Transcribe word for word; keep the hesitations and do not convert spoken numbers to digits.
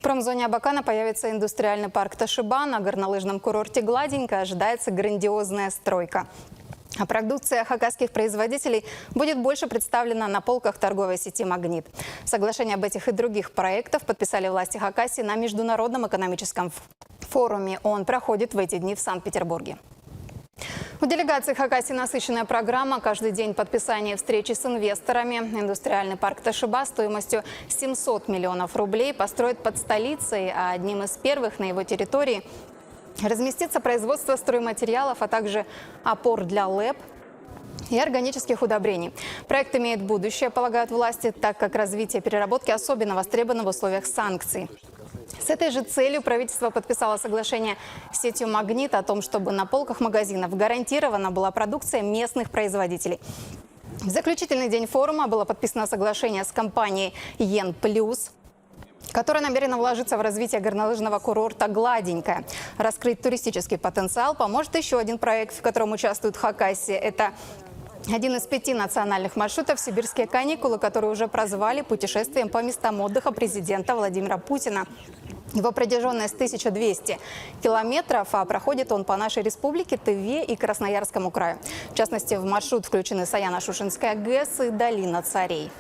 В промзоне Абакана появится индустриальный парк Ташибан, а в горнолыжном курорте Гладенькая ожидается грандиозная стройка. А продукция хакасских производителей будет больше представлена на полках торговой сети «Магнит». Соглашение об этих и других проектах подписали власти Хакасии на Международном экономическом ф-, форуме. Он проходит в эти дни в Санкт-Петербурге. У делегации Хакасии насыщенная программа. Каждый день подписание встречи с инвесторами. Индустриальный парк Ташиба стоимостью семьсот миллионов рублей построят под столицей, а одним из первых на его территории разместится производство стройматериалов, а также опор для ЛЭП и органических удобрений. Проект имеет будущее, полагают власти, так как развитие переработки особенно востребовано в условиях санкций. С этой же целью правительство подписало соглашение с сетью «Магнит» о том, чтобы на полках магазинов гарантированно была продукция местных производителей. В заключительный день форума было подписано соглашение с компанией «Йен Плюс», которая намерена вложиться в развитие горнолыжного курорта «Гладенькая». Раскрыть туристический потенциал поможет ещё один проект, в котором участвует Хакасия. Это один из пяти национальных маршрутов «Сибирские каникулы», который уже прозвали путешествием по местам отдыха президента Владимира Путина. Его протяжённость тысяча двести километров, а проходит он по нашей республике, Тыве и Красноярскому краю. В частности, в маршрут включены Саяно-Шушенская ГЭС и Долина царей.